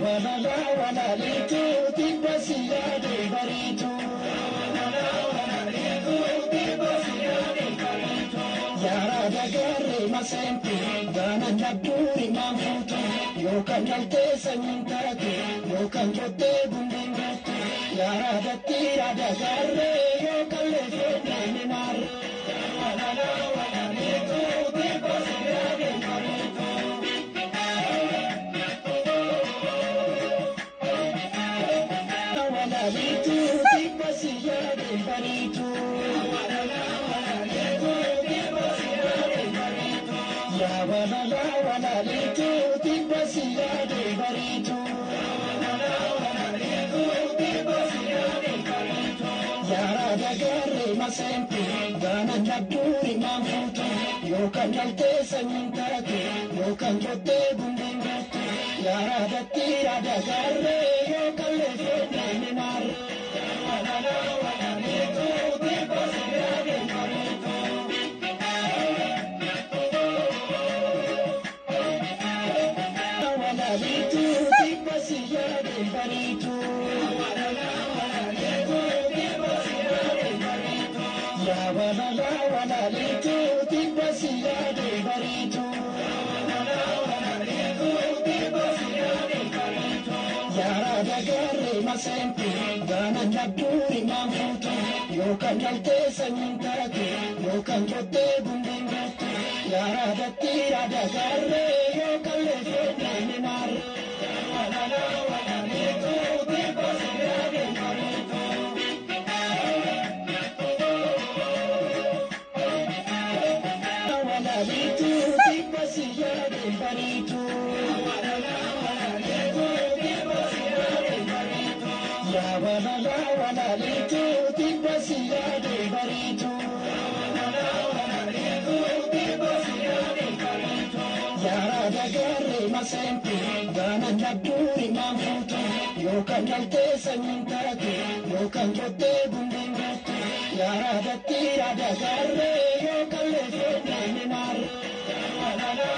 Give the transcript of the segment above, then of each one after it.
Yaa walaaliitu tibba si yaade bariitu. Yaa dagaarree maseenti gaana nabduuri maan fuutu yookaan galtee sanyiin taate yookaan jottee gundeen guutu. Yaa datti dagaarree yookaan leefee ni maarree. Walaaliitu tibba si yaade bariitu. Yaa walaaliitu tibba si yaade bariitu. Yaa dagaarree maseenti gaana nabduuri maan fuutu yookaan galtee sanyiin taate yookaan jottee gundeen guutu. Yaa datti dagaarree yookaan leefee ni maarree. Walaaliitu tibba si yaade bariitu. Yaa walaaliitu tibba si yaade bariitu. Yaa dagaarree maseenti gaana nabduuri maan fuutu yookaan galtee sanyiin taate yookaan jottee gundeen guutu. Yaa datti dagaarree yookaan leefee ni maarree. Walaaliitu tibba si yaade bariitu. Yaa walaaliitu tibba si yaade bariitu. Yaa dagaarree maseenti gaana nabduuri maan fuutu yookaan galtee sanyiin taate yookaan jottee gundeen guutu. Yaa datti dagaarree yookaan leefee ni maarree.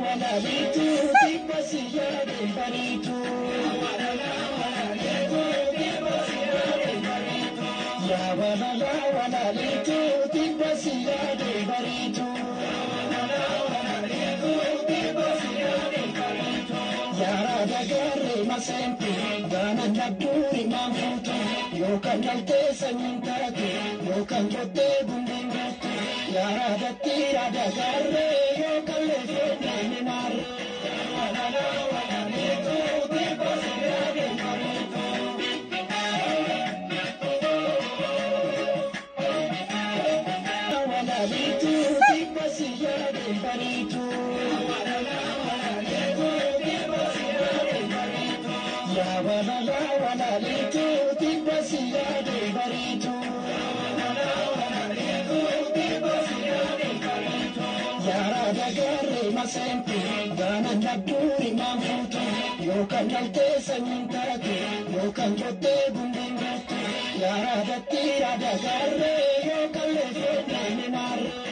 Walaaliitu tibba si yaade bariitu. Yaa walaaliitu tibba si yaade bariitu. Yaa dagaarree maseenti gaana nabduuri maan fuutu yookaan galtee sanyiin taate yookaan jottee gundeen guutu. Yaa datti dagaarree yookaan leefee ni maarree. Walaaliitu tibba si yaade bariitu. Yaa walaaliitu tibba si yaade bariitu. Yaa dagaarree maseenti gaana nabduuri maan fuutu yookaan galtee sanyiin taate yookaan jottee gundeen guutu. Yaa datti dagaarree yookaan leefee ni maarree.